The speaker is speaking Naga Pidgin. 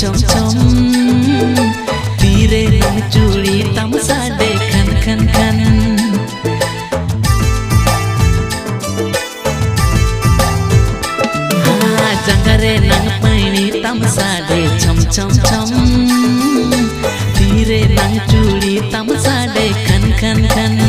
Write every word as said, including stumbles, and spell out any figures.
chom chom. Tire nang churi tam sa de khan khan khan. Ha, jangare nang paini tam sa de chom chom chom. Tire nang churi tam